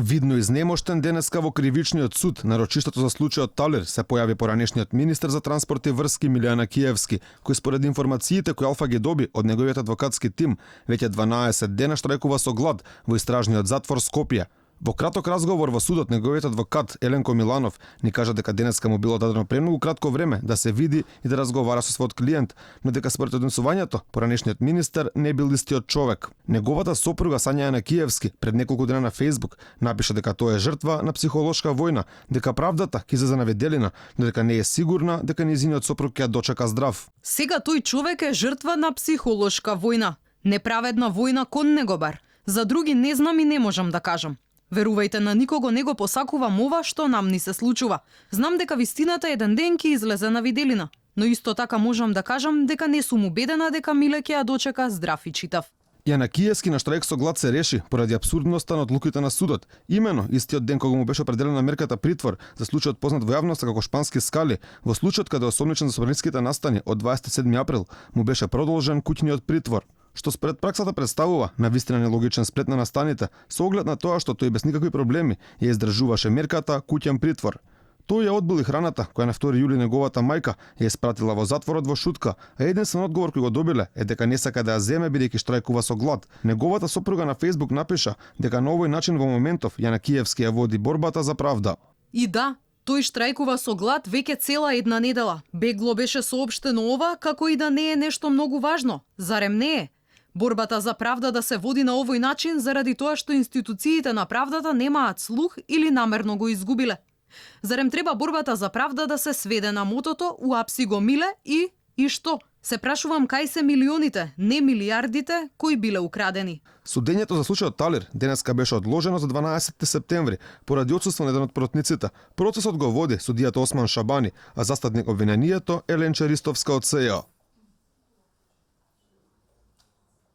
Видно изнемоштен денеска во кривичниот суд на рочиштето за случајот Талер се појави поранешниот министер за транспорт и врски Милијана Киевски, кој според информациите кои Алфа ги доби од неговиот адвокатски тим, веќе 12 дена штрајкува со глад во истражниот затвор Скопје. Во краток разговор во судот неговиот адвокат Еленко Миланов ни кажа дека денеска му било дадено премногу кратко време да се види и да разговара со својот клиент, но дека според однесувањето поранешниот министер не бил истиот човек. Неговата сопруга Сања Киевски пред неколку дена на Facebook напиша дека тој е жртва на психолошка војна, дека правдата ќе излезе на виделина, но дека не е сигурна дека нејзиниот сопруг ќе дочека здрав. Сега тој човек е жртва на психолошка војна, неправедна војна кон него бар. За други не знам и не можам да кажам. Верувајте, на никого не го посакувам ова што нам ни се случува. Знам дека вистината еден ден ќе излезе на виделина, но исто така можам да кажам дека не сум убедена дека Миле ќе ја дочека здрав и читав. Јана Киевски на штрајк со глад се реши поради апсурдноста на одлуките на судот. Имено истиот ден кога му беше определена мерката притвор за случајот познат во јавноста како Шпански скали, во случајот каде осомничен за собраниските настани од 27 април му беше продолжен куќниот притвор, што според праксата представува навистина нелогичен сплет на настаните, со оглед на тоа што тој без никакви проблеми ја издржуваше мерката куќен притвор. Тој ја одбил и храната, која на 2 јули неговата мајка ја испратила во затворот во шутка, а единствен одговор кој го добиле е дека не сака да ја земе бидејќи штрајкува со глад. Неговата сопруга на Facebook напиша дека на овој начин во моментов Јана Киевски ја води борбата за правда. И да, тој штрајкува со глад веќе цела една недела. Бегло беше соопштено ова, како и да не е нешто многу важно. Зарем не е? Борбата за правда да се води на овој начин заради тоа што институциите на правдата немаат слух или намерно го изгубиле. Зарем треба борбата за правда да се сведе на мотото уапси го Миле и што? Се прашувам кај се милионите, не милијардите кои биле украдени. Судењето за случајот Талер денеска беше одложено за 12 септември поради отсуство на еден од протниците. Процесот го води судијата Осман Шабани, а застатник обвинението Елен Черистовска од СЈО.